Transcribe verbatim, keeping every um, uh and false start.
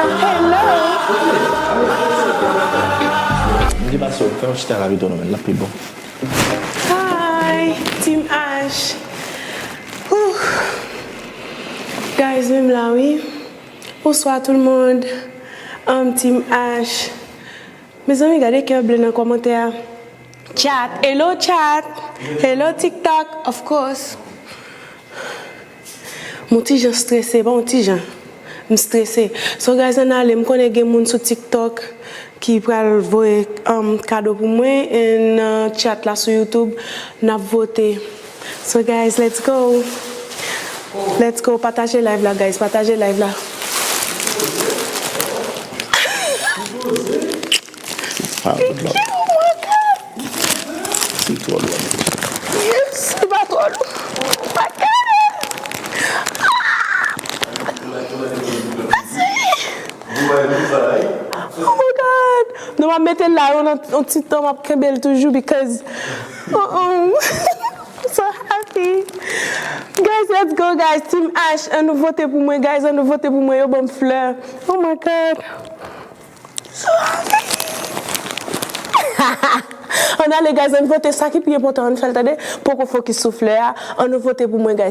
Hello. M di pase w fè yon chita la pito non, men l ap pi bon. Hi, Team Ash. Whew. Guys, men m la wi. Bonswa tout le monde. Um, Team Ash. Mezanmi, gade kè ble nan kòmantè a. Chat, hello chat. Hello TikTok, of course. M on ti jan strese, pa on ti jan. M strese. So guys, ann ale, m konnen gen moun sou TikTok ki pral voye um, kado pou mwen, and uh, chat la sou YouTube, n ap vote. So guys, let's go. Let's go, pataje live la guys, pataje live la. Pataje. Se twò lwen. Yes, se pa twò lwen. I got it! Ah! Mèsi! Oh my God! Non, m ap mete l la, yon, yon ti tan, m ap kenbe l toujou because uh-uh. I'm so happy. Guys, let's go, guys. Team Ash, ann nou vote pou mwen, guys. Ann nou vote pou mwen, yo ban m flè. Oh my God. Ann ale, guys, ann vote. Sa ki pi enpòtan, ann fè l, tande. Poko fokis sou flè a. Ann nou vote pou mwen, guys.